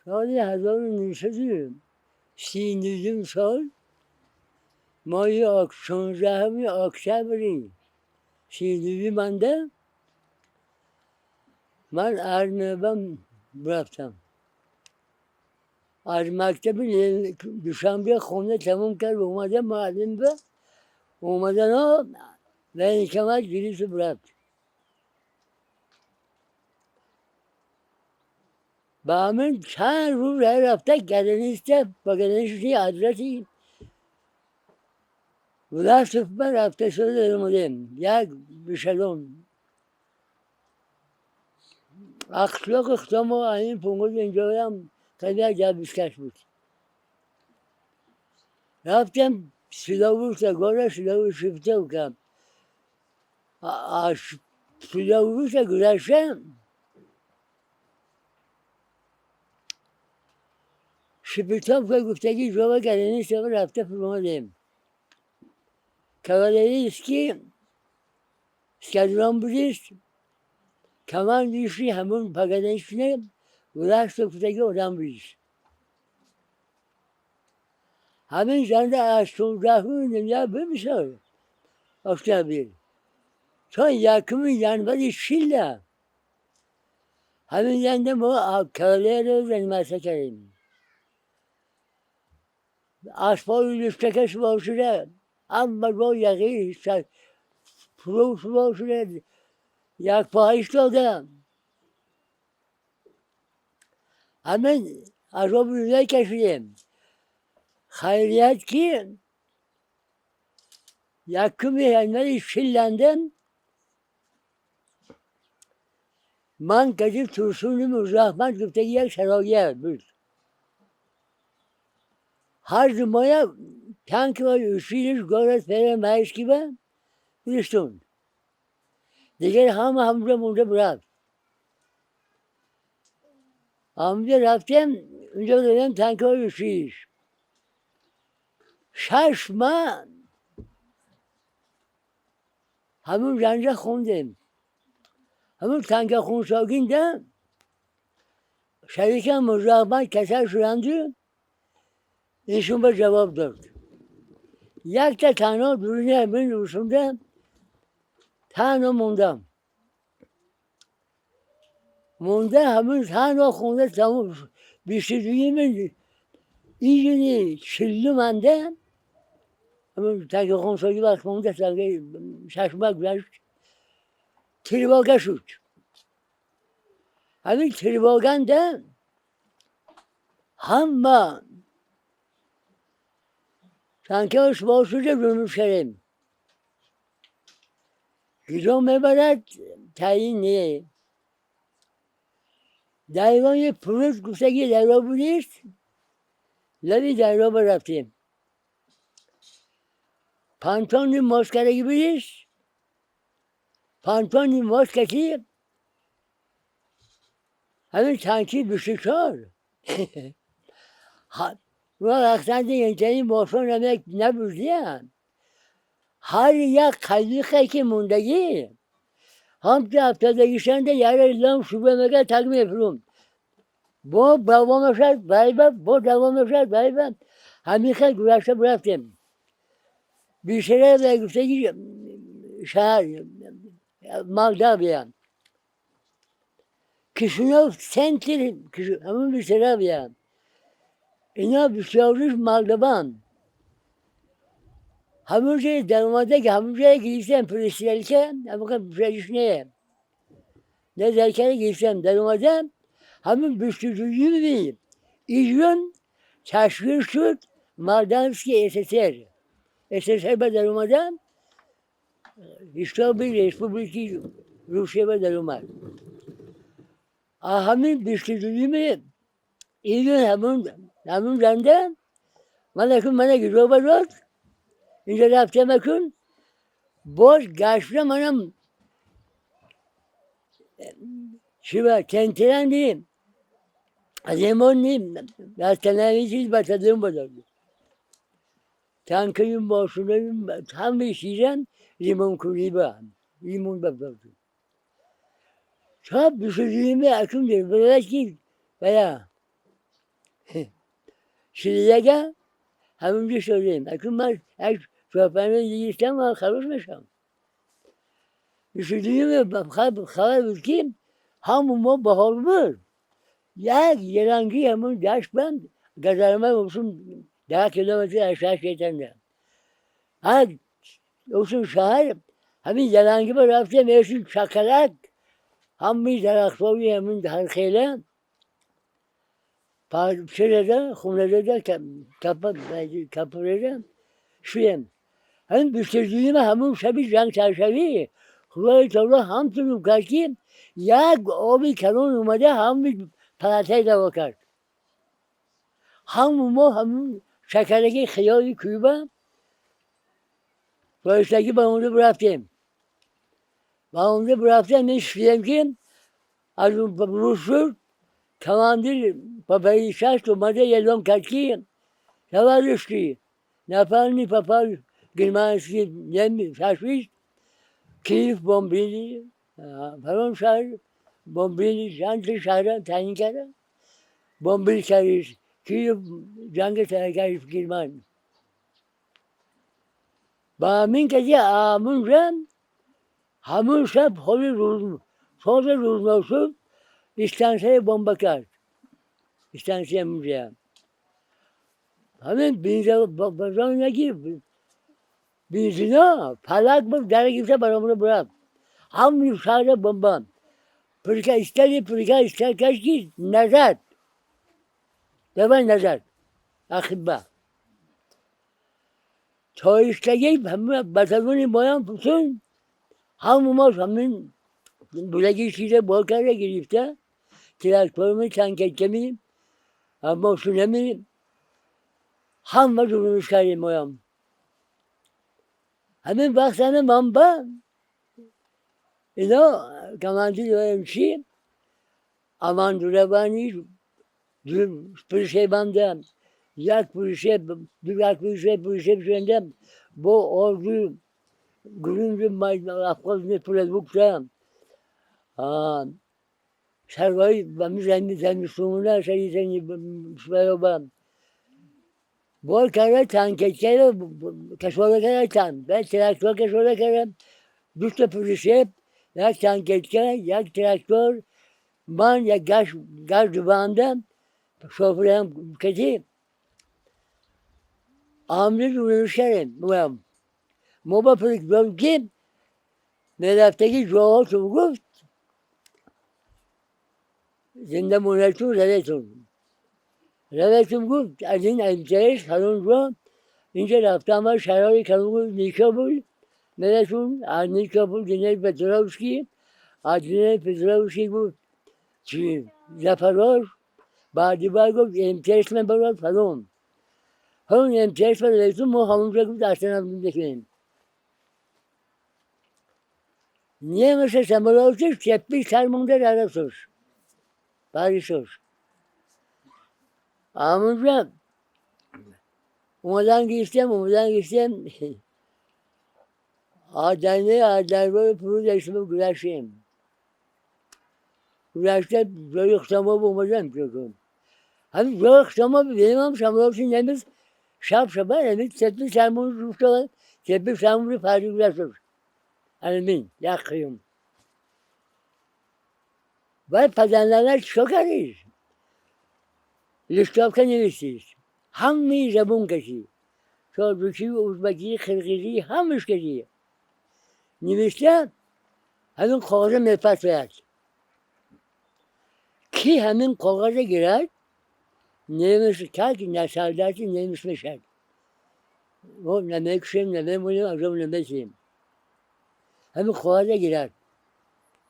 Соли 1939 сол, моҳи 16 октябри 32 манда ман армия рафтам. Аз мактаби Душанбе хонда тамом кард, омадам муаллим ба омадано военкомат гирифту рафт. Ба ҳамин чанд рӯз рафта гаданиста ба гаданишти ҳазрати Власов ба рафта шуда омадем. Як бишалон ахлоқи худомо ин пунгуз инҷоям хеле як ҷабискаш буд. Рафтем Силовуса, гора Шевченко. Силовуса гузаштем, Шепетовка гуфтагӣ ҷоба гаданиста рафта фуромадем. Кавалерийский эскадрон будист, командующий ҳамон пограничный Власов гуфтагӣ одам будист. Ҳамин занда аз 16-уми ноябр бимисол октябр то 1-уми январи 40 ҳамин занда мо кавалерияро заниматься кардем. Аспои лифтакаш бошуда, ҳама бо яқи фурӯш бошуда, як по истода. Ҳамин азоби кашидем. Хайрият ки 1-уми январи 40-андем ман кади Турсуни Мирзоаҳмад гуфтаги як сароя буд. Ҳар ду моя танковое училище город Первомайский ба гузаштунд. Дигар ҳама ҳамҷо монда рафт. Ҳамҷо рафтем, унҷо додем танковое училище. 6 моҳ ҳамун ранҷа хондем. Ҳамун танка хунсогинда шарикам Мирзоаҳмад касал шуданду эшон ба ҷавоб дод. Якта танҳо дуруни ҳамин рӯсунда танҳо мондам. Монда ҳамин танҳо хонда тамом 22-юми июни 40 манда ҳамин танка хунсогӣ вақт монда 6 моҳ гузашт, тревога шуд. Ҳамин тревоганда ҳама танкааш бошуда ҷунуб шавем. Куҷо мебарад, таъин не. Дарёи Пурут гуфтаги дарё будист, лаби дарё рафтем. Понтонный мост кардаги будист, понтонный мост кати ҳамин танки 24 вақтанди инчунин босон набудия. Ҳар як қайиқе ки мондагӣ ҳамчу афтодагишанда яре лам шуба мега так мефурум. Бо давом мешавад байба, бо давом мешавад байба. Ҳамин хел гузашта рафтем. Бишера гуфтаги шаҳр Молдавия. Кишинев центр ҳамун Бессарабия. Ино бисёриш молдаван. Ҳамун ҷое даромада ки ҳамун ҷое гирифтем перестрелка, ҳамон не. Не зеркара гирифтем даромада ҳамун 22-юми июн ташкил шуд Молдавский ССР. СССР ба даромада ҳисоби республики Русия ба даромад. Ҳамин 22-юми июн ҳамун занда ман акун мана гизоба дод, инҷо рафтем акун боз гашта манам чиба тентеранди ремонни восстановитель батальон бодод. Танкаю мошинаю ҳамаи чизам ремонткунӣ ба ремонт ба то 22-юми акун ки вая 41 همونجا شدیم. اکنون من یک 4-5 گرفتم و خلاص میشم. 22 خبر بود که همون ما بهار بود. یک یلانگی همون دشت بند گذرمه olsun 10 کیلومتر 8 شیطانده. هر olsun شهر همین یلانگی با رفتیم ایشون چکلک همین درختایی همین هر خیله چه خونه ده کپه شویم. همین 22 همون شبی جنگ سرشوی خدای تعالی هم تو کرد که یک آبی کلون اومده هم پلاتای دوا کرد. همون ما همون شکرکی خیالی کوبه بایستگی با اونجا برفتیم. با اونجا برفتیم این شویم که از اون روز شد کماندیر پاپایی شست اومده اعلام کرد که تورشتی نفرنی پاپا گرمانسی نمی فاشیست کیف بمبیلی فلان شهر بمبیلی چند شهر تعیین کردن بمبیل کردیش کیف جنگ تعیین کردیش گرمان با همین که همون همون شب خود روز خود روز شد İstansiya bomba کرد. İstansiya müzeye. همین بنزین نگی بنزینا فلک بود در گرفته برامون برم. همین شهر بمب. پرکا استری پرکا استر کشکی نزد. دوان نزد. اخبا. تا ایستگی همه بطلونی بایم پسون همون ما همین بلگی چیزه با کرده گرفته تراکتورمی تانکتمی ماشینمی همه درونش کردیم مایم. همین وقت همه منبع اینا کماندیر داریم چی؟ امان دوروانی پرشه بنده یک پرشه دو یک پرشه پرشه بشنده با ordu görünce Afgan продукта شهرهای و میزنی زمستونه شهری زنی برابر بار کرده تنکه کرده کشواره کرده تن بعد تراکتور کشواره کرده دو تا پرشه یک تنکه یک تراکتور من یک گاش گاش بندم شوفرم کسی آمده دورش کردیم مهم ما با پرک که میرفتگی جاها تو گفت زنده مونتون رویتون رویتون گفت از این امتیاز هرون رو اینجا رفتم و شهرهای کلون نیکابول میرفتون از نیکابول دینه پتروفسکی از دینه پتروفسکی گفت چی زفراش بعدی بعد گفت امتیاز من برات فلان همون امتیاز من رویتون ما همونجا گفت اصلا هم بکنیم Немесе самолетиш теппи сармонда дарасош. Парисош. Амунҷа омадан гирифтем, омадан гирифтем. Адане адарбои фуруд ишмо гузаштем. Гузашта ҷои хусамоб омадан кун. Ҳамин ҷои хусамоб бинам самолети немис шаб шаба немис теппи сармон руфтод, теппи сармон фарди гузаштош. Амин, як қиюм. Баъд падарлана чикор кардиш? Листовка нависиш. Ҳамаи забон кашӣ. Тоҷикӣ, узбакӣ, қирғизӣ ҳамаш кашӣ. Навишта ҳамин коғаза мепартояд. Ки ҳамин коғаза гирад, немис как насардати немис мешад. Мо намекушем, намемонем, азоб намесем. همین خواهد گیرد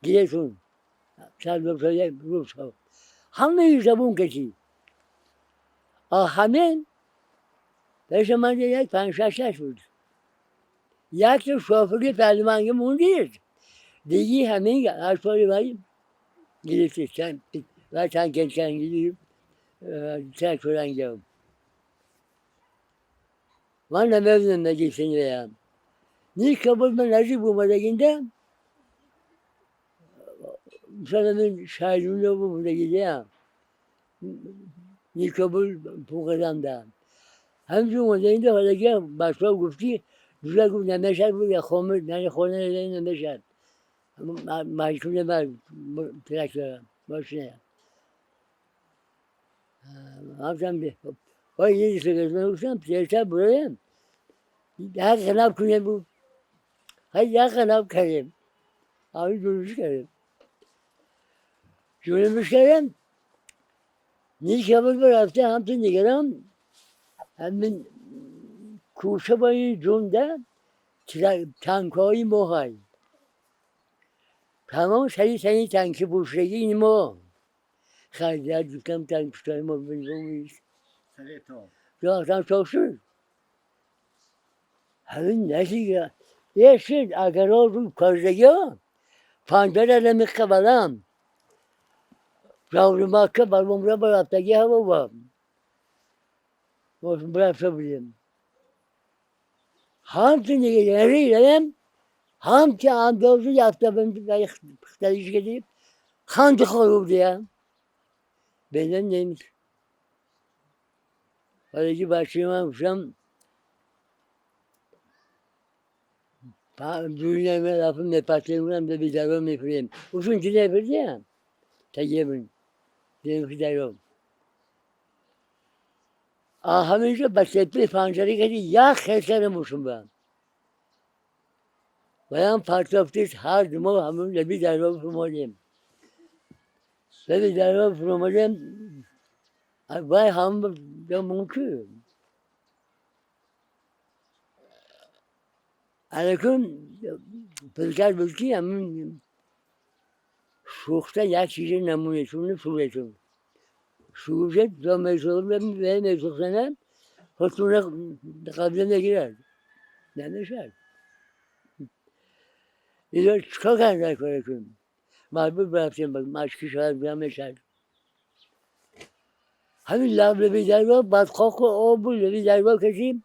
گیرشون سر روس ها همه زبون کشی همین پیش من یک 5-6 بود یک تو شافری پهلوانگی موندید دیگه همین هر سالی باید گرفته چند و چند کنگی تراکتورنگی من نمیدونم نگیسین بیم نیکابول من نزدیک اومدگینده مثلا من شهرون رو بودگیدیم نیکابول پوقدم. همینجور اومده این دفعه که بچه‌ها گفتی جوجه گفت نمیشه بود یا خامه نه خونه نه نمیشه مجبور من ترک دارم ماشینه همچنان وای یه دیگه من گفتم پیرتر برایم یک قناب کنیم بود هی یک قناب کردیم همین جلوش کردیم جلوش کردیم نیکابول رفته همچنین نگرم همین کوچه با این جنده تنکایی ما های تمام سری سری تنکی بوشگی این ما خریدار گفتم تنک پشتای ما بینیم سری تو رفتم چاک شد همین نتیجه یه شد اگر رو کارزگی ها پنجره نمی قبلم راوری مکه برمون را برفتگی هوا با ما برفته بودیم همچنین دیگه یعنی هم که اندازه یافته بودیم اختلیش کردیم خند خورو دیگه بینن نمیشه ولی که بچه من گفتم دوری نمیم رفتم نپرسیم بودم به بیدارو میپریم اصول که نپردیم تگیه بودیم دیگه بیدارو همینجا بچه پنجره کردی یک خسر موشون بهم و هم پرتافتیش هر دو ما همون لبی دروا فرمودیم لبی دروا فرمودیم وای هم ممکن علیکم پلکر بود که همون سوخته یک چیز نمونه چون سوزتون سوزت تا میسوزم به میسوختنم خودتون قبل نگیرد نمیشد اینا چیکار کردن کارتون مجبور برفتیم مشکی شاید نمیشد همین لب دریا بعد خاک و آب بود لبی دریا کشیم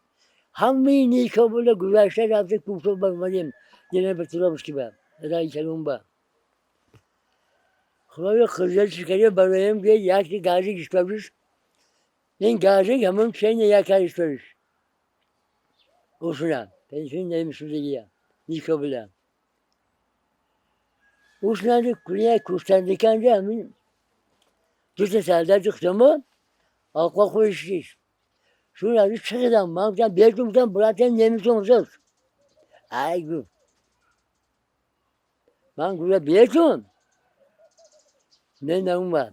همین نیکابول گذشته رفته کوفته برمدیم دیگه به طرفش که با رای کلون با خدایا خرجه چیکاری برایم که یکی گازی کشتارش این گازی همون چین یک کشتارش اصولا پنسیون نمیشه دیگه نیکابولا اصولا کلیه کوستندیکان همین دو تا سردر çıktım آقا خوشیش چون از چقدر من گفتم بهتون گفتم براتن نمیتونم ای گفت من گفتم بهتون نه نه اون بر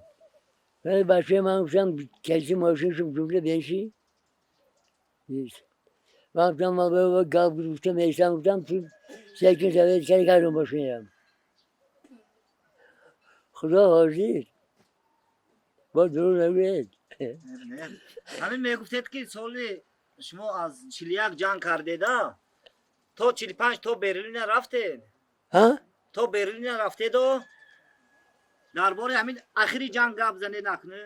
ولی بچه من گفتم کسی ماشینشون جمله بنشی نیست من گفتم من به گاو گفتم ایسان گفتم تو سکن سوید کردی کردم ماشینم خدا حاضر با درو نگوید ҳамин мегуфтед ки соли шумо аз 41 ҷанг кардеда то 45 то Берлина рафтед ҳа то Берлина рафтедо дар бораи ҳамин ахири ҷанг гап занед акну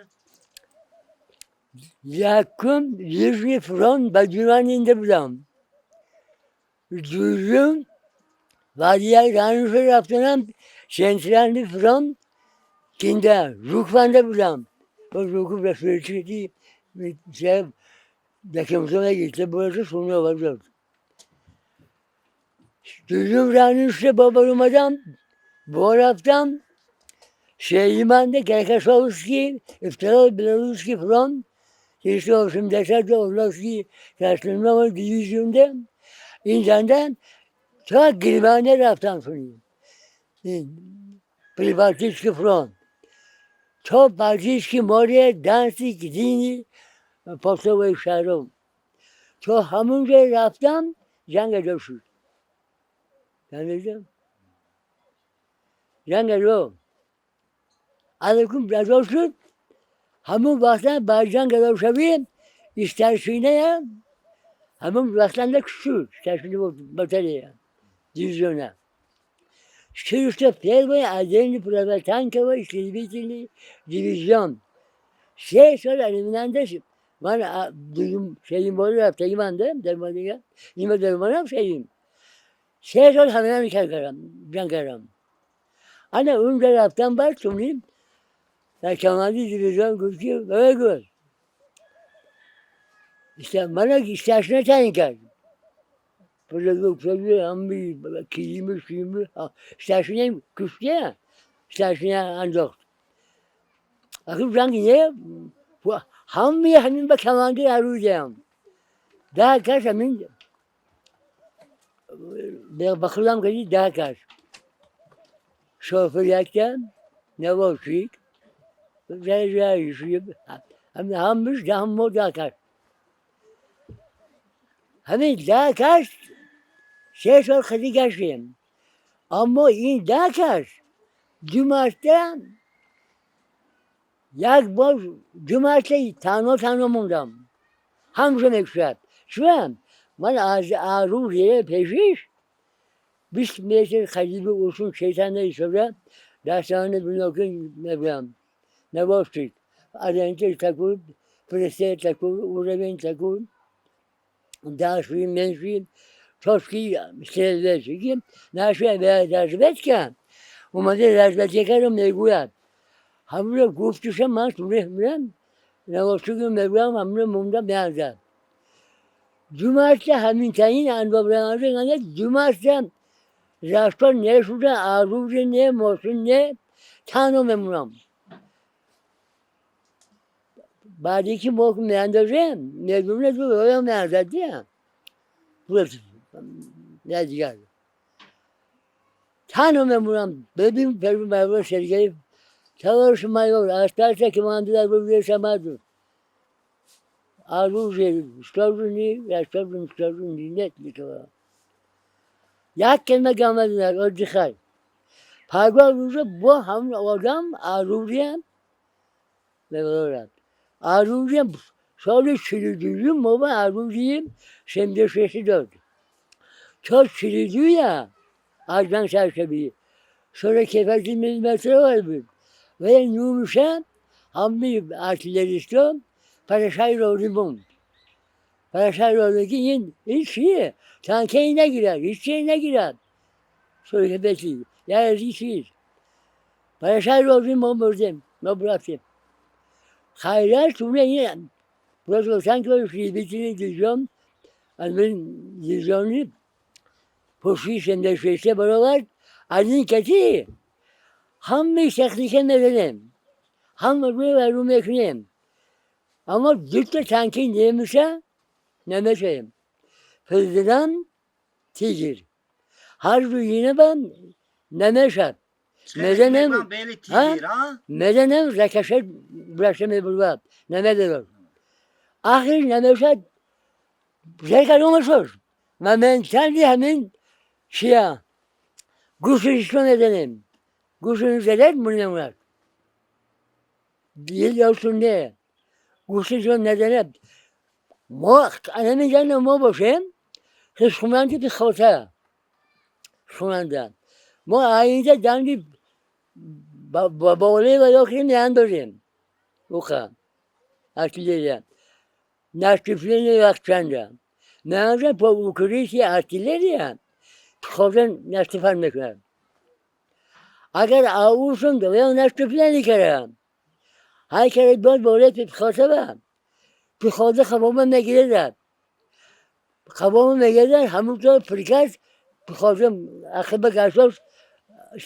Якум Южный фронт ба диван инде будам. Дуюм вадияи Рануша рафтанам Центральный фронт кинда Жукванда будам. Бо Жуков расферчи дакемзона гирифта бураса суни овард. Дуюм Рануша бобар омадам, бо рафтам Шеиманда Каркасовский, второй Белорусский фронт 80 Orlovski Krasnodar divizyonda insandan ta Gilmane raftan sonra. Прибалтийский фронт. То Балтийский море, Данциг, Гдини, портовый шаҳром. То ҳамонҷо рафтам, ҷанг аҷо шуд. Фаҳмидам? Ҷанг аҷо. Алайкум аҷо шуд. Ҳамон вақтан ба ҷанг аҷо шавем, истаршиная ҳамон вақтанда шуд. Старшина батарея, дивизиона. 401 отдельный противотанковый истребительный дивизион. 3 сол алиминанда ман дуюм сеюм бори рафтагиманда дармадига нима дармадам сеюм. 3 сол ҳамина мекардам, ҷанг кардам. Ана унҷа рафтам баъд чунин дар команди дивизион гуфт ки бабай гуфт Мана старшина таъин кард. Ҳами килиму шиму старшина кушта, старшина андохт. Ахир ҷанг не, ҳами ҳамин ба командир оружиям. 10 кас ҳамин ба худам кади 10 кас. Шофер якта, наводчик, ҳамаш ҳамо 10 кас. Ҳамин 10 кас 3 сол хиди гаштем. Аммо ин 10 кас 2 марта як бор 2 марта танҳо танҳо мондам. Ҳамаша мекушад. Чун ман аз оружие пешиш 20 метр қариби уршун шайтан истода дастани бинокин мегӯям. Наводчик. Ориентир такой, прицел такой, уровень такой, дальше, меньше, точки стрелецкие. Наши разведка, омада разведка мегӯяд. Ҳамуро гуфтуша ман мирам, наводчику мегӯям, ҳамуро монда меарзад. 2 марта ҳамин таин андобранада 2 марта рафтор нешуда, оружие не, мошин не, танҳо мемонам. Баъде ки мо меандозем, мегӯем, оё меарзад дия? Не дигар. Танҳо мемонам. Бибин, первый Сергей, товарищ майор, остался командир оружия Самаду. Оружие, что же не, я что же, что же, нет никого. Як калима гап назад, отдыхай. Пагоҳ рӯза бо ҳамон одам оружие мебарорад. Оружие соли 42-юм мо ба оружие 76 дод. То 42-я аз ҷанг сар шавӣ. Соли кефати миллиметр буд. Ва нумуша ҳамаи артиллеристо парашай розӣ монд. Парашай розӣ ки ин чие? Танкаи нагирад, ҳеҷ чие нагирад. Соли кефати, я чиз. Парашай розӣ мо бурдем, мо рафтем. Хайрат шуна ин противотанковый истребительный дивизион, аз мин дивизиони пушки 76 баровард, аз ин кати ҳамаи техника мезанем, ҳама рӯи вайрон мекунем. Аммо дута танки немуша намешавем. Президент Тигр. Ҳар ду ба намешад. Мезанем, бели Тигр, а? Мезанем, рикошет бурашта мебурвад, намедорад. Ахир намешад, зер шуд. Моментально ҳамин чия гусеничка мезанем. Гусеница задад мемонад. Дил не. Гусеничка назанад. Мо ҳамин мо бошем, хишхуманди пехота. Хишхуманда. Мо инҷа ҷанги боле ва ё ки меандозем. Уха. Артиллерия. Наступление вақт чанда. Меандозем по укрытие артиллерия пехота наступать мекунад. Агар аушон ё наступление кардам. Ҳар каде боз боле пехота ба. Пехота қавома мегирад. Қавома мегирад, ҳамон ҷо приказ пехота ақиба гаштош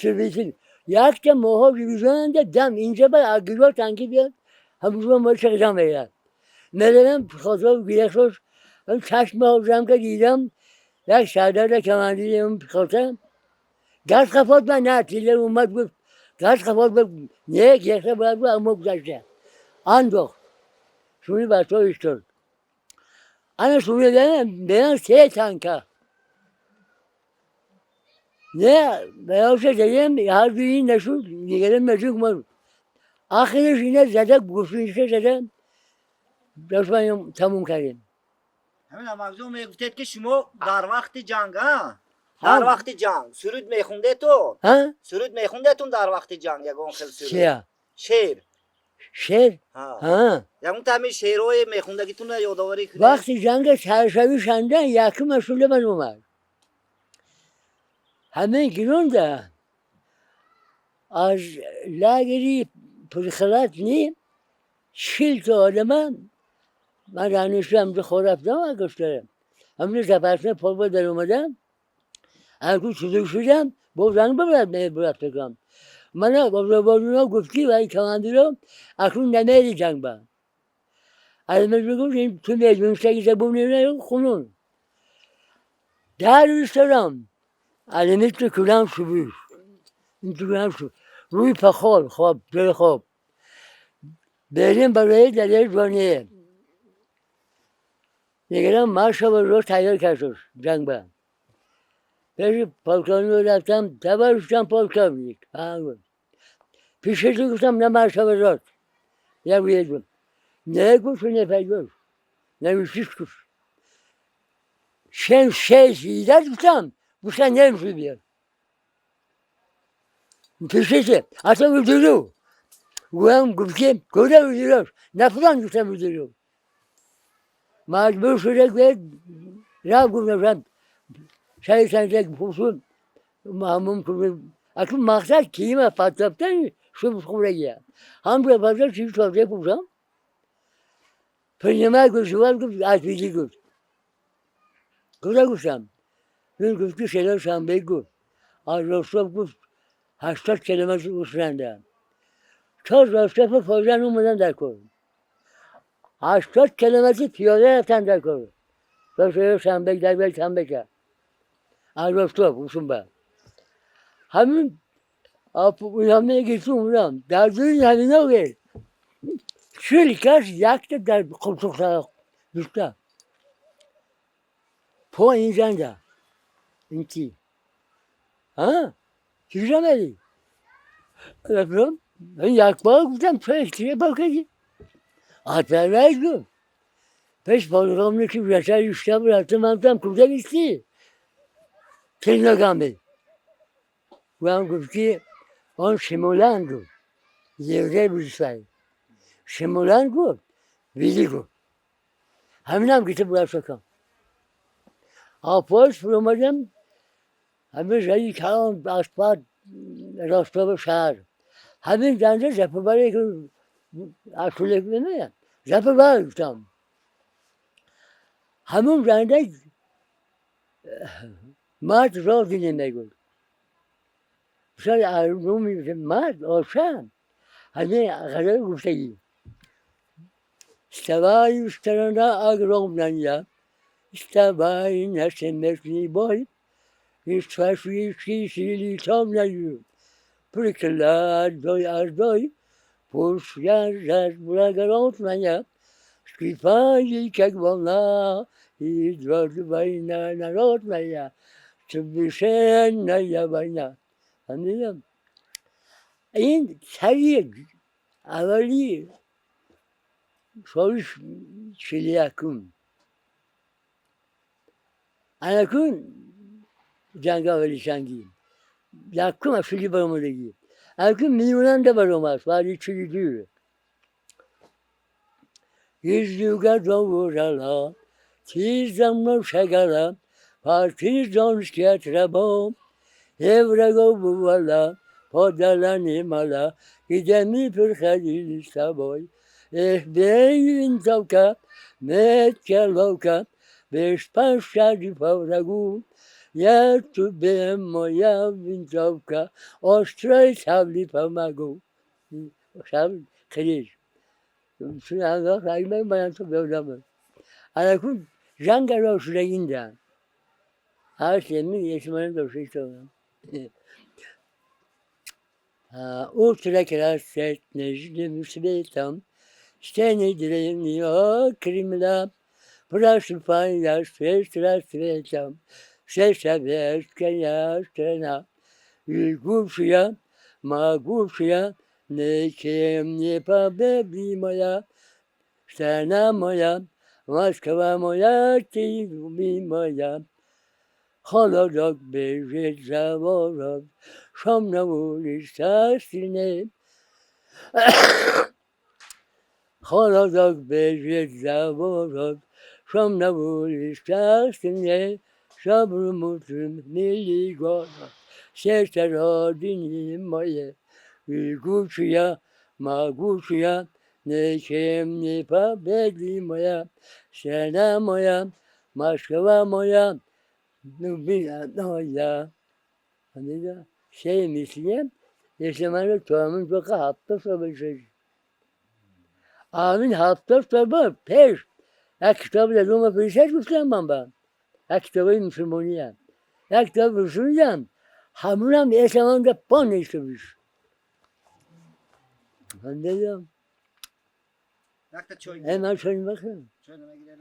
сервиси. Якта моҳо дивизионанда дам инҷа ба агиро танки биёд, ҳамон мо чақидам мерад. Меравам пехота гирехтош, чашм ҷамъ ка дидам, як сардара командири он пехота газ қафод ба на артиллер омад гуфт газ қафод ба не гирехта бояд гуфт аммо гузашта. Андохт. Шуни бачаҳо истод. Ана шуни беран се танка. Не, баёша задем, ҳар дуи нашуд, дигарам нашуд мо. Ахираш ина зада, гусеничка зада, душманам тамом кардем. Ҳамин амакҷон мегуфтед ки шумо дар вақти ҷанг, а? Дар вақти ҷанг суруд мехондетон? Ҳа? Суруд мехондетон дар вақти ҷанг ягон хел суруд? Чия? Шеър. Шеър? Ҳа. Ҳа. Ягон та ҳамин шеърҳое мехондагитонро ёдоварӣ кунед? Вақти ҷанга саршавӣ шанда якум масъула ман омад. Ҳамин гиронда аз лагери Прихлатни 40 та одама من رهنشو همونجا خواه رفتم و گفت همونجا زبرسه پا در اومدم هرگو چیزی شدم با زنگ ببرد برفت کنم من با گفتی و این کماندی رو اکنون نمیری جنگ با از من بگم این تو میدون سگی زبون نمیره خونون در ایستادم از تو کلم شبیش این تو کلم شبیش روی پخال خواب جای خواب بریم برای دریای جوانیه نگرم مارشا رو تیار کرد جنگ با پیش پالکانی رو رفتم تبرشتم پالکانی پیشش گفتم نه مارشا رو یا ویدون نه گفت نه پیگوش نه ویشیش گفت شن شش ایداد گفتم گفتم نمیشه بیاد پیشش اصلا ویدیو گفتم گفت کجا ویدیو نه فلان گفتم ویدیو مجبور شده که رفت گفتم شاید سنجک پوشون همون که اکنون مقصد کیمه پاتاپتن شو خوره هم به پاتاپ چی شده پوشم پرینما گفت جواب گفت از بیدی گفت کجا گفتم این گفت که شده شنبه گفت از راستاب گفت 80 کیلومتر اصرنده تا راستاب فوجن اومدن در کار 80 کیلومتر پیاده رفتن در کار تا شده شنبه در بیل شنبه کرد از راستاب اصون با همین همه گیتون اومدم در دوی همینا گیر 40 کس یک تا در قلتوق دوستا پا این جنده این کی ها چی جامدی رفتم من یک بار گفتم تو چیه با کردی آترایز گفت پیش پالگام که رسای یشتم رفتم من گفتم کجا نیستی تلنگامی و هم گفت که آن شمولان گفت یه بودی شمولان گفت ویدی گفت همین هم گفت باید شکم آپوش فرامدم همه جایی کلان اسپاد راستاب شهر همین جنده زفه برای که اصوله کنه زفه برای گفتم همون جنده مرد راضی نمیگفت شاید رومی مرد آشم همه غذای گفتگی Вставай, страна огромная, вставай, на смертный бой, и фашистской силе темною, прикладой ордой, пусть ярость благородная, скрипает, как волна, и идет война народная, совершенная война. Фамилия? این طریق اولی سال 41 انکون جنگ اولی جنگی یکم اصلی برآمدگی انکون میوننده برآمد ولی چیزی دور Yüzlüge doğurala, tizamla şegala, partizanская траба, еврего бывала, подала немала, где мы приходили с тобой. Эх, бей, винтовка, метка ловка, без пощады по врагу. Я тебе, моя винтовка, острой сабли помогу. Сабли, криж. Анакун жанга шурагинда. Аш емин есманım da şey Утро красит нежным светом стены древнего Кремля. Просыпаясь с рассветом, вся советская страна. Лягушья, могучая, никем не победимая, страна моя, Москва моя, ты любимая. Холодок бежит за ворот, шум на улицах сильнее. Холодок бежит за ворот, шум на улицах сильнее, Добрым утром, милый город, сердце родины моей. Лягучая, могучая, Ничем не победимая, страна моя, Москва моя, любимая. Се мислим, если мы то только хапта собой. Амин хапта собой, пеш. Як китоб дадум фиришаш гуфтам ман ба. Як китоби мусулмониям. Як китоб русуниям. Ҳамунам эсамонда пон нестабиш. Фаҳмидам? Якта чой. Ман чой намехӯрам. Чой намегиред?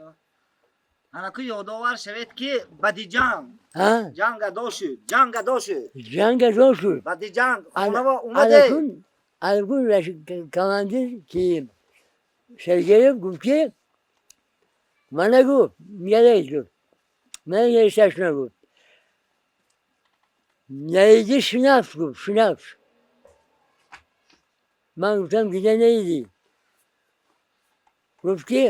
Анаку ёдовар шавед, ки баъди ҷанг ҷанг адо шуд, ҷанг адо шуд. Ҷанг адо шуд. Баъди ҷанг хонава омаде. Алакун командир ки Сергеев гуфт, ки мана гуфт, мегӯяд, гуфт, ман есташна, гуфт, найди шнаф, гуфт, шнаф. Ман гуфтам, где найди? Гуфт, ки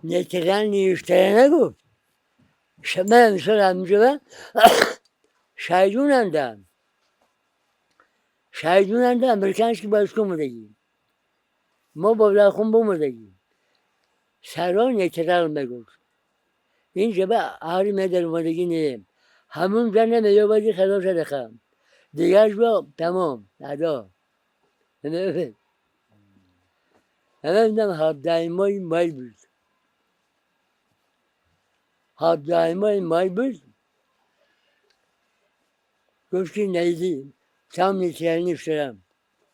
нетиран ништара нагуфт. Ман мисол ҳаминҷоба шайдунанда американский бозикун будагӣ, мо бо лахун бумудагӣ, саро нетирал мегуфт. Ин ҷаба армия дар омадагӣ не, ҳамун ҷа намеёбади, хало садақа дигар бо тамом адо. Ҳамин 17 моҳи май буд, 17 моҳи май буд. Гуфт, ки найди сам нетирани фтарам.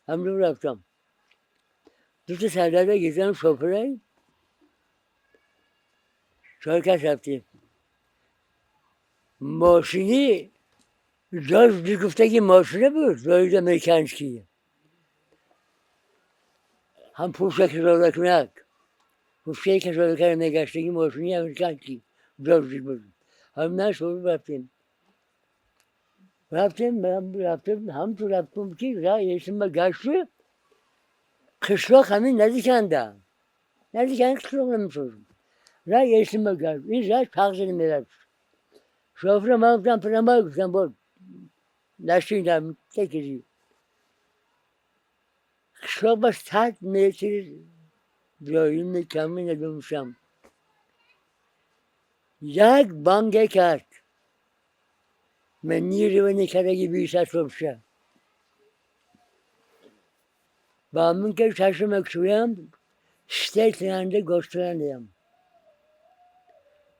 Ҳамҷо рафтам, дута сардара гирифтам, шофирай, чор кас рафтем. Мошини ҷоз гуфтаги мошина буд, ҷои американский, ҳам пушка кашода кунак, пушкаи кашода карда мегаштаги мошини американский ҷоз буд. Ҳам на шофир рафтем, рафтем, рафтем, ҳамту рафтем, ки есима гашту қишлоқ ҳамин наздиканда, наздикан қишлоқ намешуд. Ра есима гашт, ин ра чағзини мерафт. Шофира ман гуфтам, прямой, гуфтам, бо нашинам текири. Қишлоқ ба 100 метр ҷоими ками надонистам. Як банге кард. Минирование кардаги бисасобша. Ба ман ки чашм кушоям, штетланда гострандаям.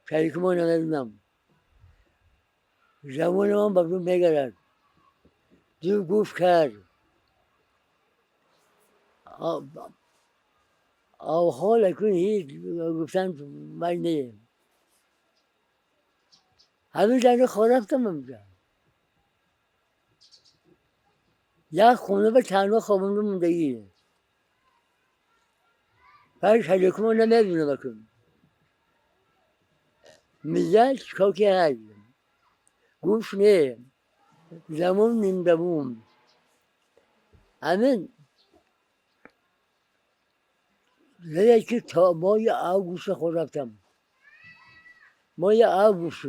Шарикумо намедонам. Замонамон ба дум мегарад. Ду гуф кард. Авҳол акун ҳеҷ гуфтан ман не. Ҳамин зани хор рафтам онҷа. Як хона ба танҳо хобонда мондагӣ. Баъд шарикумо намедонам акун. Миллат чикор кард? Гуфт не. Замон нимдавум. Ҳамин ки то моҳи август хор рафтам. Моҳи август.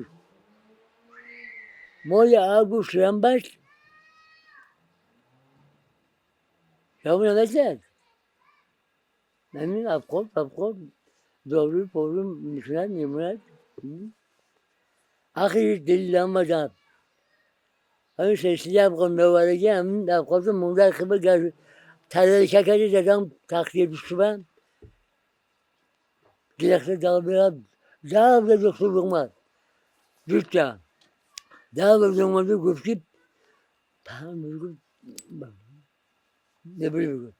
Моҳи август шудам, баъд ҷавоб намедиҳад. Ҳамин абхоб, абхоб, дору пору мекунад, мемонад. Ахири дил омадам. Ҳамин силсила абхоб меовардаги, ҳамин абхобро монда хиба тарелка карди дадам тахтии душба. Гирехта дал дал доктор омад. Дута. Дал омаду гуфт, ки небури.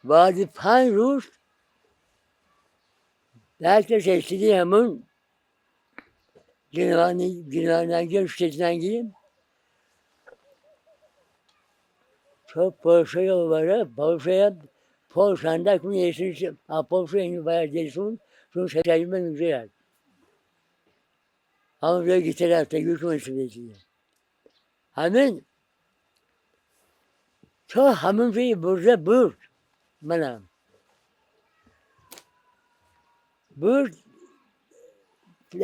Баъди 5 рӯз якта силсилаи ҳамун генералнанги штетнанги то Полшая оварда, Полшая Полшанда кун есин, а Полша ин бояд десун, чун шаҷима мегузарад. Ҳамон ҷое гирифта рафтагӣ кун силсила. Ҳамин то ҳамон ҷои бурда бурд манам. Бурд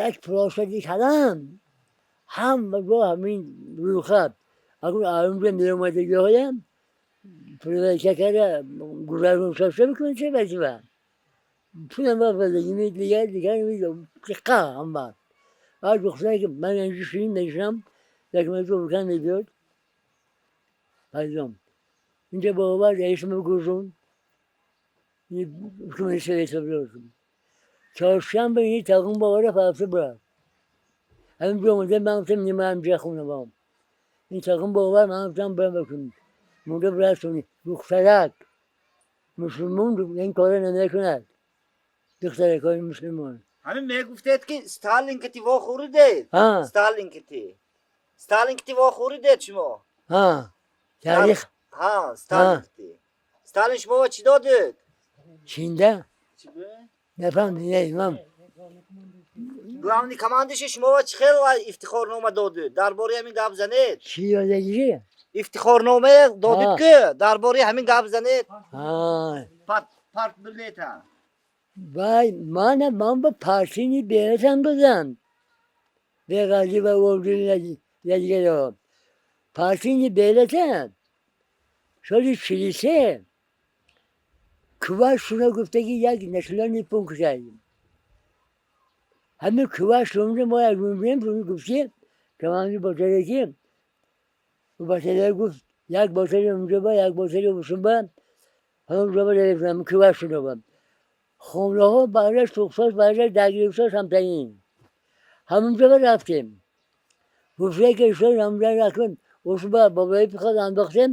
як площади калон. ҳама ҷо ҳамин рӯйхат. Акун аунҷа меомадагиҳоям проверка карда гузарон шошта бикунед, че вазифа пулам вазагими дигар дигар қа ҳама. Баъд гуфтан ки ман инҷо ширин мешам, як мазо бикан мебиёд пайзом инҷа бовар раисмо гузун чоршанбе ин тағум бовара фарфа бурад. Ҳамин биомада ман гуфтам нима ҳамҷа хона бом ин тағум бовар ман гуфтам бурам бикун мунда бурасони духтарак мусулмон ин кора намекунад, духтаракҳои мусулмон. Ҳамин мегуфтед ки Сталин кити вохӯридед, Сталин кити, Сталин кити вохӯридед шумо? Тарих. Ҳа, Сталин кити. Сталин шумо чӣ додед? Чинда нафаҳмидам ман. Главный командующий шумо чӣ хел ифтихорнома додед? Дар бораи ҳамин гап занед. Чӣ ёдагирӣ? Ифтихорнома додед ки, дар бораи ҳамин гап занед. Партбилета. Вай, мана ман ба партини бератам додам. Беғарзи ва ордуни дигаро. Партини бератам. Соли 43 кува шуна гуфтаги як населённый пункт шад. Ҳамин кува шунда мо як мебинем, гуфти команди ботаре ботаре гуфт як ботаре унҷо ба як ботаре усунба ҳамон ҷо ба кува шуна ба. Хонаҳо баъзаш сӯхтош, баъзаш даргирифтош ҳамтаин. Ҳамонҷо ба рафтем. Гуфте ки шуд ҳамонҷо рафтем, усба бобои пихот андохтем.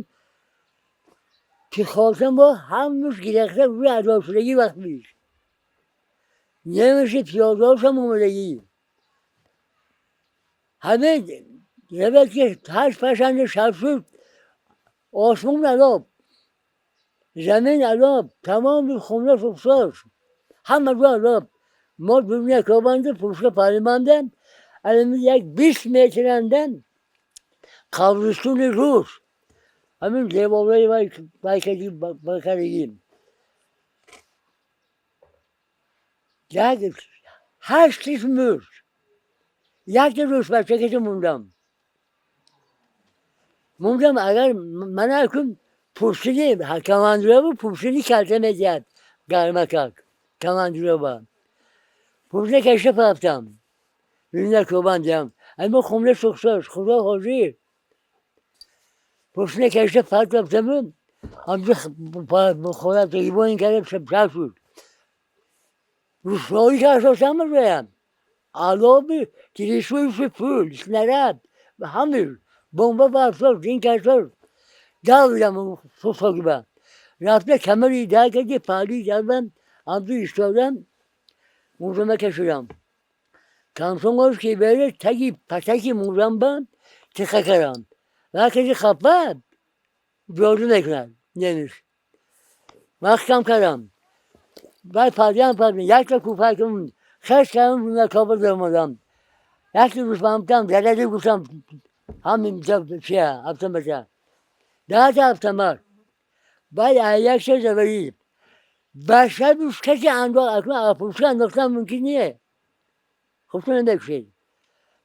Пихотам бо ҳамуш гирехта рӯи адошудагӣ вақт биш. Немеше пиёдошам омадагӣ. Ҳаме рабад ки ҳашт пашанде шаб шуд, осмон алоб, замин алоб, тамоми хона сӯхтош. Ҳама ҷо алоб. Мо дунё кобанде, пушка париманде, алами як 20 метрандан қабристони рус. Ҳамин деворҳои вай байкаги байкаригӣ. Як ҳашт кис мурд. Як рӯз бача киси мондам. Мондам агар ман акун пурсиди командиробу пурсиди калта медиҳад гармакак командироба. Пурсида кашта рафтам. Дунё кобандиам. Ама хумра сӯхтош, худо ҳозир. Пурсида кашта рафтаму ҳамҷо хона тегибон кардам шаб шуд. Русвоӣ кардосам роям. Алоби тирисӯи пул, снаряд, ҳамир бомба бартор, дин картор. Давидам сӯхтогиба. Рафта камари дар карди, паҳлӯи дарбам, ҳамҷо истодам, мурдама кашидам. Комсомол ки бере таги патаки мурдамба тиха кардам. Вақте хафа ҷоду мекунад немис. Вақт кам кардам. Баъд пардиам пардим, якта кӯпакам хеш кардам, рӯнакоба даромадам. Якта рӯзбамтам задади гуфтам ҳамин чия ҳафтамаша. Даҳта ҳафтамар. Баъд як чиз заварӣ. Башар касе андох, акун пушка андохтан мумкин не. Хубтон намекушед.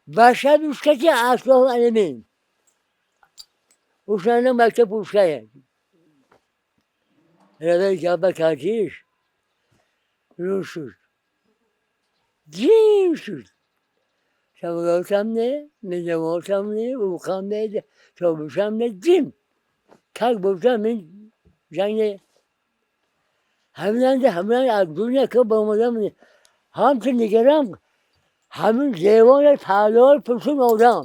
Башар касе аслоҳ алимин. Ушана мактаб пушкая. Равей ҷаба картиш. Рӯз шуд. Ҷим шуд. Самолётам не, минометам не, уқам не, тобушам не, ҷим. Как будто мин ҷанг не. Ҳаминанде ҳаминан аз дунё ки баромадам, ҳамчун нигарам, ҳамин девори паҳлӯи пурсун одам.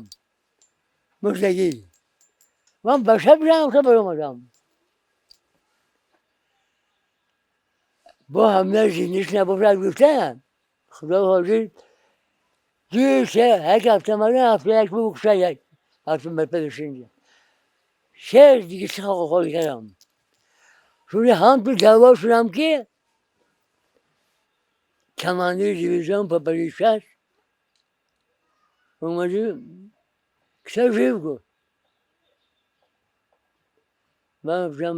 Мурдагӣ. Ман ба шаб рафта баромадам. Бо ҳамина зиндиш набошад гуфтам. Худо ҳозир ду се як ҳафта мана ҳафта як букша як ҳафта мепадашинҷа. Се диги чӣ хоҳӣ кардам. Шуни ҳамту даъво шудам ки командири дивизион Папаришаш омади кто жив гуфт. Ман гуфтам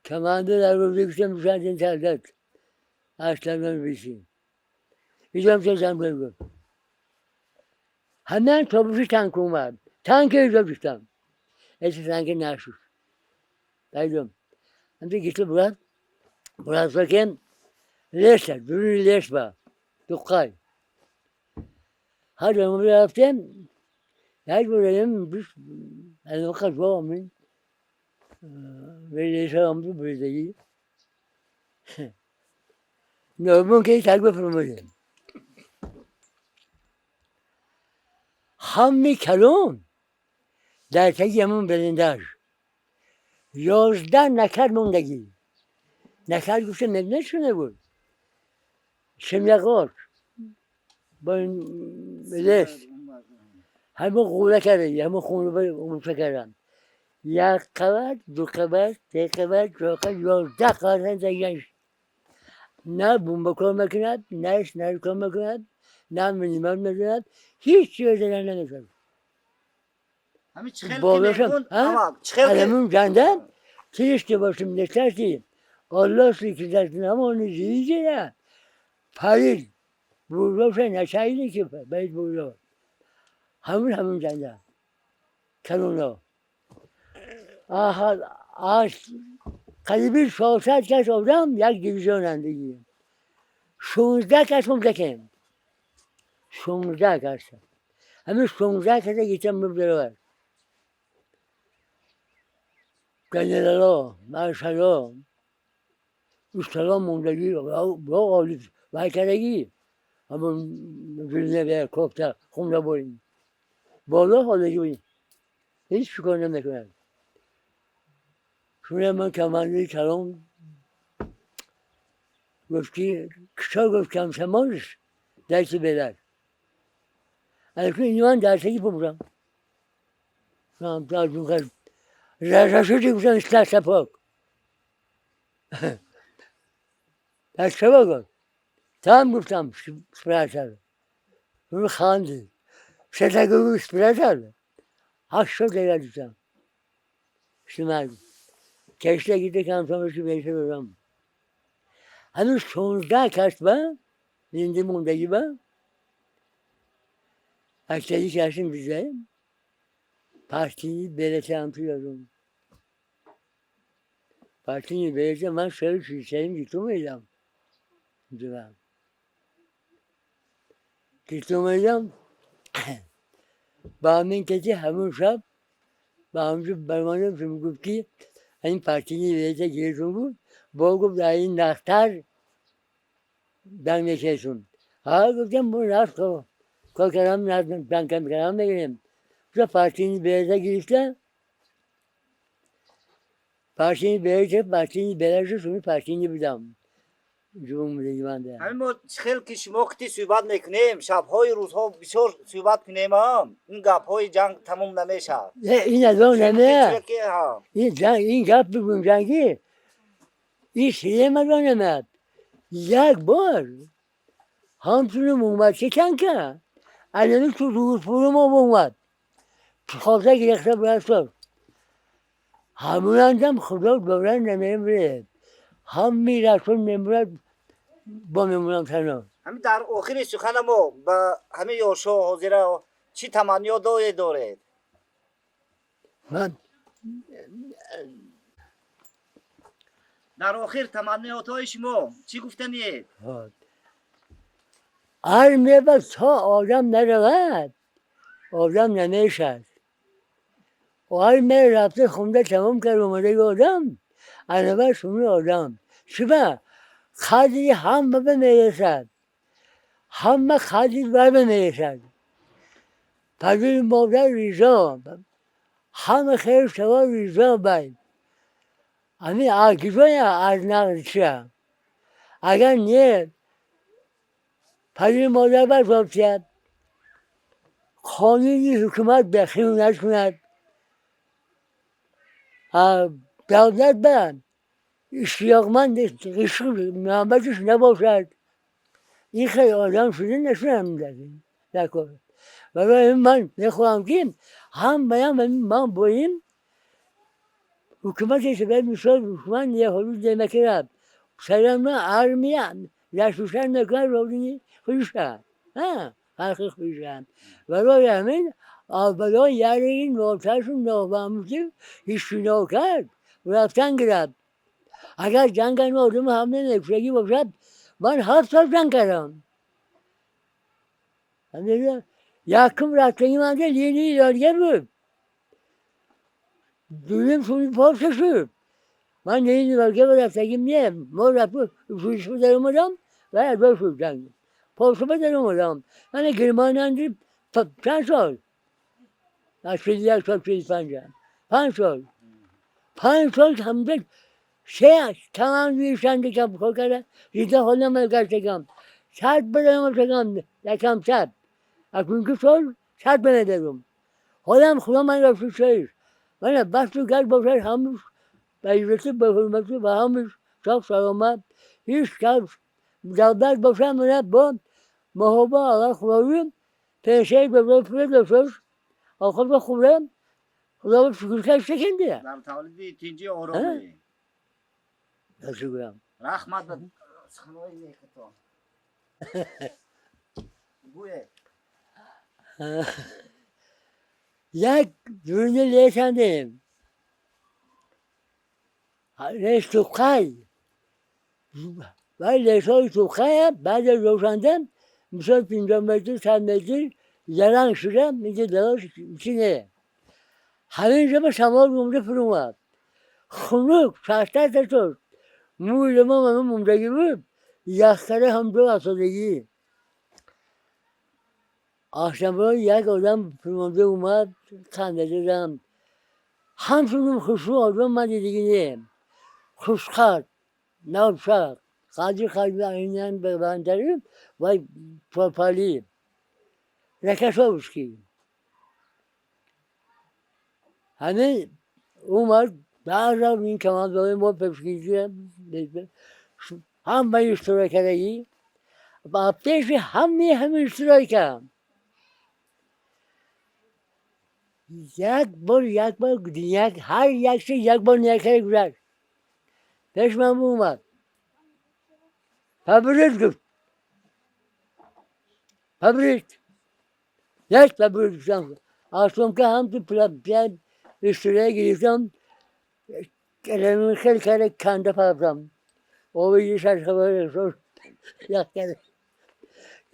командир дар рӯзи гуфтам душанбе солдат аштарман бишин. Идем ча зан гуфт. همه تابوش تانک اومد. تانک ایجا گفتم. ایش تانک نشد. Baydım. Hem de gitti Murat. Murat bakayım. Leş var. Dürü leş var. Dukkay. Hadi onu yaptım. Her böyle biz yani o kadar babamın böyle yaşamdı böyle değil. Normal ki takip etmedim. Hammi kalon در یمون بلنداژ 11 نفر موندگی نفر گفته مگه شده بود شملقات با این لس همه غوله کرده همه خون رو کردن یک قبر دو قبر سه قبر چهار قبر 11 قبر زنگش نه بمب کار میکند نه اسنایپر کار میکند نه مینیمال میکند هیچ چیز زدن نمیکند. ҳамин чӣ хел ки Болошам, мегӯн, ҳа? ама чӣ хел ки Adamın candan keşke başım ne tersi. Allah su ama onu yiyince ya. Paris. Burası ne çayını ki ben burada. Hamur hamur canda. Kanunu. Aha ağaç قریب 400 کس آدم یک دیویژن زندگی 16 کس مملکم 16 کس همین 16 کس گیتم ببرور گنرالا مرشلا استادا موندگی با عالی وکرگی همون ویلنه کفته خونده بریم بالا حالگی بودیم هیچ کار نمیکنن. چون من کمانده کلام گفت که کشا گفت کم شمارش درسی بدر. البته اینو من درسی ببرم. من در جون رشاشی گفتم اصلاح سپاک. در چه گفت؟ tam گفتم سپراتر. اون خاندی. سه گفت سپراتر. هشت دیگه گفتم. شما کشته گیده کم سامشی بهش برم. هنوز 16 کس با زنده موندگی با اکثری کشیم bize partiyi belediye yapıyorum. Partiyi belediye ben şöyle şeyim gitmeyeceğim. Diyorum. Gitmeyeceğim. با همین کسی همون شب با همون برمانم شما گفت که این partiyi belediye giriyorsun بود. با گفت در این نختر دم یکیشون. ها گفتم bu nasıl کار کردم بانکم کردم بگیریم. Bu partinin belediye girişte partinin belediye partinin belediye şunu partinin bidam. Cumhuriyet ben ҳамин мо чӣ хел ки шумо қити суҳбат мекунем, шабҳои рӯзҳо бисёр суҳбат кунем, ам ин гапҳои ҷанг тамом намешавад. این از اون همه ки ҳа این جنگ این گپ بگم جنگی این سیه مدان نمد یک بار همچنین اومد چه چند که الان تو روز فرو ما اومد خواسته گرفته باید شد همون انجام خدا دورن نمیره هم میرسون نمیره با میمونم تنها. ҳамин дар охири сухана мо ба ҳамин ёшҳо ҳозира чӣ таманниё доред? من Дар охир таманниётҳои шумо чӣ гуфтаниед? هر میبر تا آدم نرود آدم نمیشد. و هر می رفته خونده تمام کرد اومده یه آدم علاوه شما آدم چرا قدری هم به میرسد همه قدری بر میرسد پدر مادر ریزا همه خیر شما ریزا باید همین عقیبه از نقل چیه اگر نه پدر مادر بر باید قانونی حکومت به خیانت کند دولت به اشتیاقمند عشق محبتش نباشد این خیلی آدم شده نشونم میده نکن. برای من میخوام که هم بیام من با این حکومت باید میشد حکومت یه حدود نمیکرد سلام ارمی رسوشن نکرد روزی خودشه ها. фарқи худшам. Барои ҳамин аввало яри нотарсу нофаҳмуси ҳеҷ нокард рафтан гирад. Агар ҷанг кардем одам ҳамла мекушагӣ бошад, ман 7 сол ҷанг кардам. Якум рафтагӣ ман линии лолга буд. Дуюм суни Полша шуд. Ман линии лолга рафтагим не. Мо рафту Швеция дар омадам ва аз шуд ҷанг. Полша дар омадам. Ман Германия чанд сол? Аз 41 сол 45. 5 сол. 5 сол ҳамда се тамам вишанди кам кор карда, рида ҳолам гаштагам. 100 барам шагам, якам 100. Акун ки сол 100 бенедарум. Ҳолам худо ман рафту шоиш. Ман басту гар бошад ҳамуш ба иззату ба ҳурмату ба ҳамуш соғ саломат. Ҳеҷ кас давлат бошад мана бо маҳоба Аллоҳ худои пешаи бобои пула доштош. Охир ба хӯрам худо шукр кард шаканди. Дар тавлиди тинҷи оромӣ. Шукрам. Раҳмат ба суханои некатон. Гӯе. Як дурни лесандем. Лес туқай. Вай лесои туқая баъд аз рошандам мисол 50 метр 100 метр яланг шуда миги дароз чи не. Ҳамин ҷо ба шамол умда фуромад. Хунук шаста шуд. Мӯи ма ману мундагӣ буд. Яхкара ҳамҷо афтодагӣ. Ахшамбо як одам фуромада омад, ханда додам. Ҳамчунин хушрӯ одам ман дидагӣ не. Хушқад, навшақ, қадри қалби айнан баландтарин вай попалӣ. Ракашовский. Ҳамин омад, баъзан ин командои мо пешгирӣ ҳамаи иштирок кардагӣ. Ба пеши ҳамаи ҳамин иштирок кардам. Як бор, як бор, як, ҳар як чиз як бор некард гузашт. Пеш ман омад. Фабрик гуфт. Фабрик. Як фабрик гуфтам. Асомка ҳам ту пла иштирок гирифтам. Калами хел карда канда партам. Оби шаш хабар шуд. Як карда.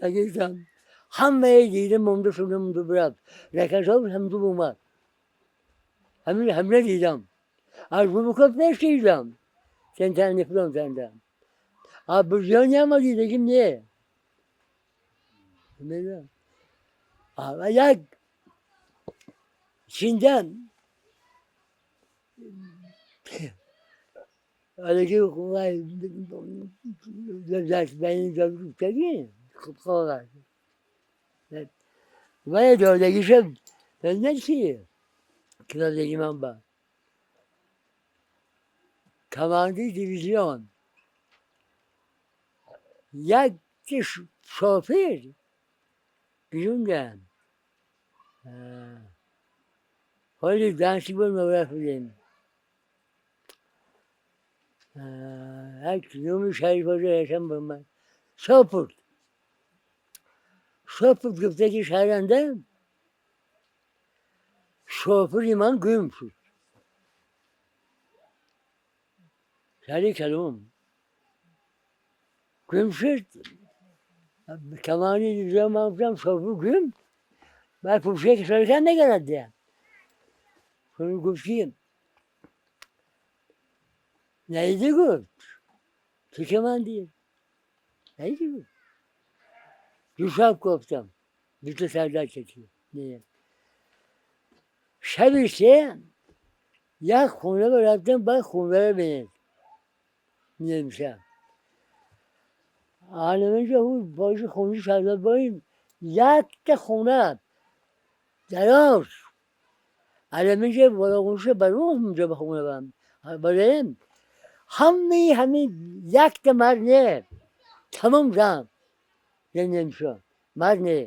Гирифтам. Ҳамаи дидам монда шуда монда бурад. Ракашов ҳам ту омад. Ҳамин ҳамла дидам. Аз Бубуков нешидам. Центральный фронт анда. А Буржони ҳама дидагим не. А як Çin'den öyle kolay beni dövdük kolay. Vay dövdegişim. Ben ne ki? Kıladegim ben. Komandi divizyon. Як шофер гирюндам. Ҳоли данси бо рафтем. Як номи шаҳри боза яшам ба ман. Сопурд. Сопурд гуфта ки шаҳранда шофири ман гум шуд. Шаҳри калом. Гум шуд. Камани дивизион ман гуфтам шофир гум. Баъд пӯшида ки шарикам мегарад дия. Гуфт ки надида гуфт. Ту ки ман дид. Надида гуфт. Ду шаб гуфтам. Дута сардар кашид. Шаби се як хона рафтам, баъд хонаро бинед. Менависам. Алиминҷо боши хони сардор боим якта хона дароз. Алиминҷо болоғунша барон унҷо ба хона бам. Барем. Ҳамаи ҳамин якта мард не. Тамом зан. Немшо. Мард не.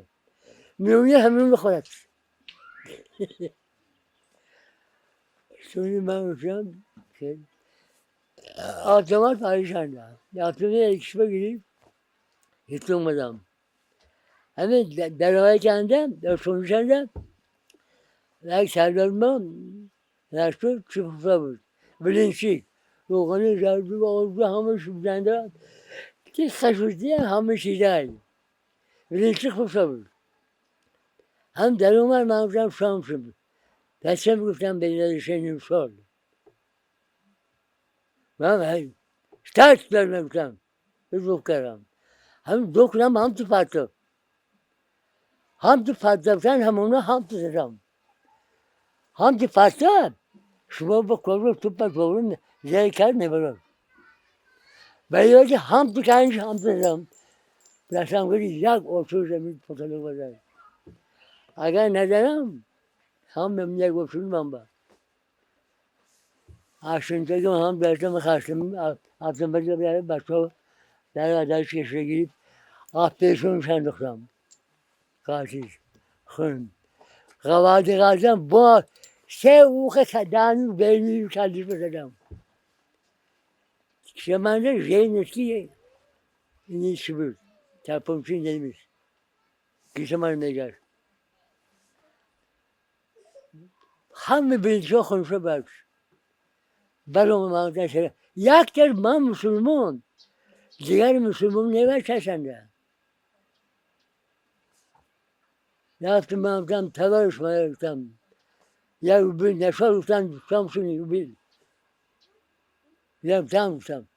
Миёни ҳамин бихӯрад. Сони ман гуфтам автомат паришанда. Автомат якишба гирифт. Ҳеҷ омадам. Ҳамин дароя кардам, шоншанда як сардор мо рашту чӣ пухта буд. Блинчик. Равғани зарду ва орду ҳама шубзанда ки хашудия ҳама чизай. Блинчик пухта буд. Ҳам даромад ман гуфтам шом шуд. Бачам гуфтам ба решеним сол. Ман старт додам гуфтам. Гуфт кардам. Ҳам духтарам ҳам ту пату. Ҳам ту пату ҳамона ҳам ту задам. Ҳам ту пату шумо ба кору ту пату зай кард набарад. Вале ҳам ту канш ҳам ту задам. Расам гуфт як оту замин фотоло базад. Агар назарам ҳам як оту ман ба. Ашинтагим ҳам дастам хастам атам бача бача дар дар кешегӣ апешон шандохтам. Қашиш хун. Ғавади ғазам бо се уха кадану бени калиш базадам. Шаманда женски ини буд. Тапомчин немис. Кишаман мегаш. Ҳама бинчо хунша бахш. Баром ман як ман мусулмон. Дигар мусулмон невачашанда. Рафтам ман гуфтам товарищ моя гуфтам. Я убил, нашел гуфтам, шамшуни убил. Я там гуфтам.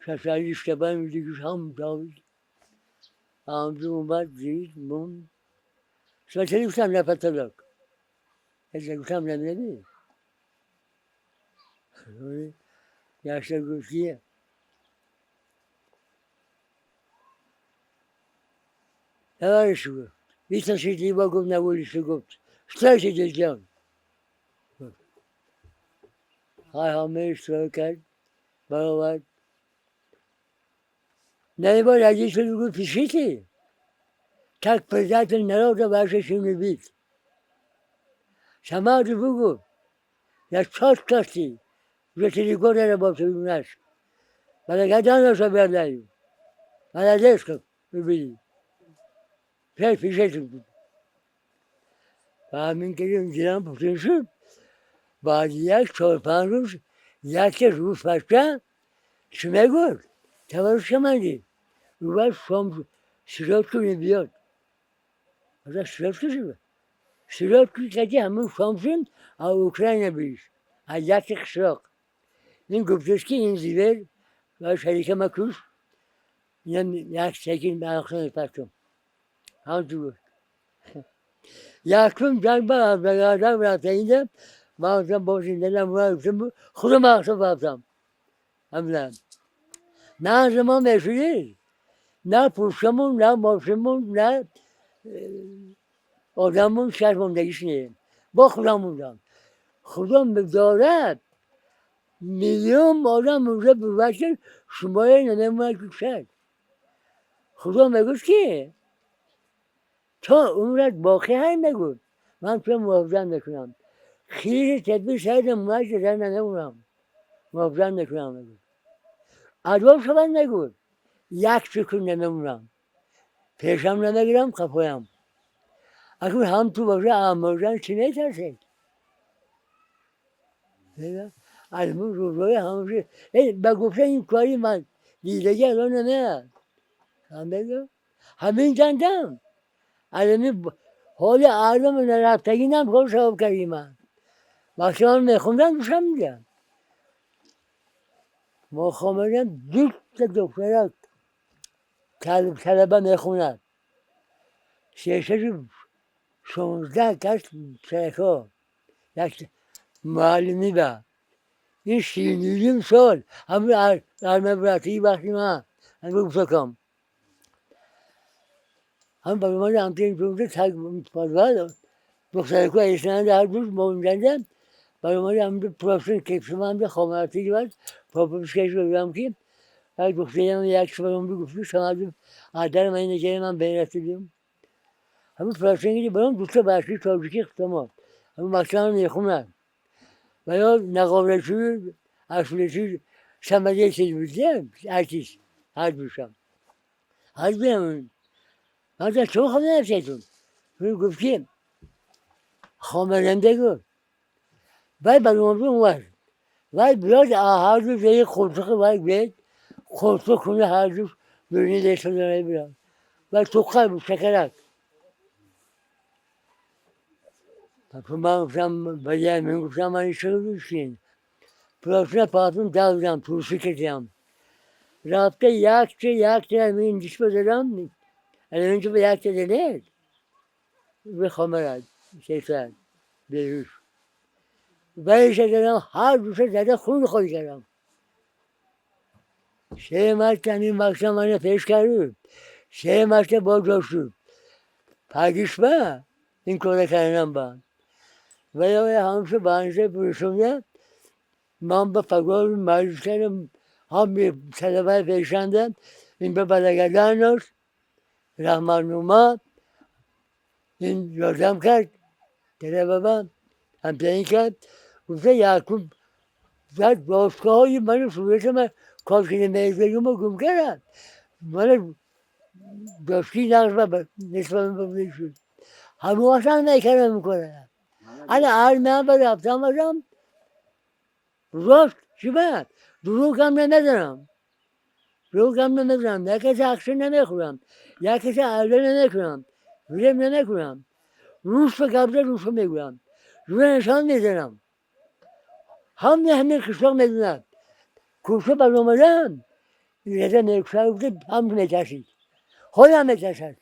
Шашали штабан дигар ҳам давид. Амду омад дид мон. Смотри гуфтам на потолок. Это гуфтам намеби. Яша гуфт Товарищ гуфт, вытащить его гуфт на улицу гуфт. Что это сделал? Ҳай ҳама иштирок кард, баровард. На его родители гуфт, пишите, как предатель народа вашей семьи бит. Сама же бугу, я четкости, уже 3 года работаю у нас. Благодарность объявляю. Молодец, как убили. Пять пишите. Ҳамин ки дидам путин шуд. Баъд як 4-5 рӯз яке рӯз бача чӣ мегуфт? Товарищ командир, у вас шом селедку не бьет. Это селедку же? Селедку кати ҳамун шомшин, а Украина биш. А яки қишлоқ. Ин гуфтеш ки ин зивер ва шарика макуш. Инам як секин ба пастум. Ҳам ту гуфт. Якум ҷанг ба бародар рафта инҷа ман гуфтам бо зинда гуфтам худам мақсад рафтам. Ҳамина. На аз мо мешудид, на пушкамон, на мошинмон, на одаммон шаш мондагиш не. Бо худам мондам. Худо дорад миллион одам уже бувашд шумоя намемонад кушад. Худо мегуфт ки то умрат боқӣ ҳай мегуфт. Ман туро муҳофизат мекунам. Хири тадбир шаҳидам муҳаҷ зан намемонам. Муҳофизат мекунам мегуфт. Адо шавад мегуфт. Як секунд намемонам. Пешам намегирам, қафоям. Акун ҳам ту боша аморжан чӣ метарсед? Аз рӯзҳои ҳамаша ба гуфта ин кори ман дидаги алон намеяд. Ҳамин ҷандам. Аз ҳамин ҳоли ардам нарафтагинам кор сабаб кардӣ ман. Вақте ман мехондам душам мегам. Мо хомадам дута духтарак талаба мехонад. 316 кас писаракҳо. Як муаллимӣ ба. Ин 30.5 сол ҳамин армабратии вақти ман ҳамин гуфтакам. Ҳам баромади ҳамтин так духтарако эшнанда ҳар дуз мо инҷанда баромади ҳамин профессор кепсиманда хомаратӣ гирад пропускаш бигӯям ки як духтарам як шабам гуфт шамаду адар ман инҷа ман берасидим. Ҳамин профессор гири баром дута бачаи тоҷикӣ хитомо. Ҳамин мактаб мехонад. Ва ё нақорачӣ ашулачӣ самаде чиз буд артист ҳар душам. Ҳар дуям من گفتم چون خواهم نرسیدون. گفت که خامرنده گفت. بعد برام اومد. بعد بیاد هر روز یه خورتوخ باید بیاد خورتوخ کنه هر روز ببینید یه شده بیاد. بعد تو بود شکرک. من گفتم باید من گفتم من چرا دوستین. پراسına patım davran, turşu kesem. Rabte yakçı yakçı min dişme dedim. Önce bir yakçı dedi. Ve kamera şeyler bir Ben dedim her bir şey dedi خون خود کردم. سه مرتبه این مقصد من پیش کردم. سه مرتبه با جاشو. پاکیش با این کار کردم با. و یا همشه بانشه پرسونده من به فقار مجلس کردم هم bir talebe peşinde این به بلگردن داشت رحمان اومد این یادم کرد طلبه من همچنین کرد گفته یعقوب زد باشگاه های من صورت من کارکنه میزگیمو گم کردن من داشتی نقش و نسبت به شد همه اصلا نکردم میکنم انا هر من رفتم باشم راست چی باید دروغ هم نمیزنم دروغ هم نمیزنم یک کسی اکشن نمیخورم یک کسی عرضه نمیکنم ولم نمیکنم روش به قبضه روش میگویم روی نشان میزنم هم همه قشلاق میدونم کوچه بر اومدم یه نیکسر گفته هم میترسید خودم میترسد.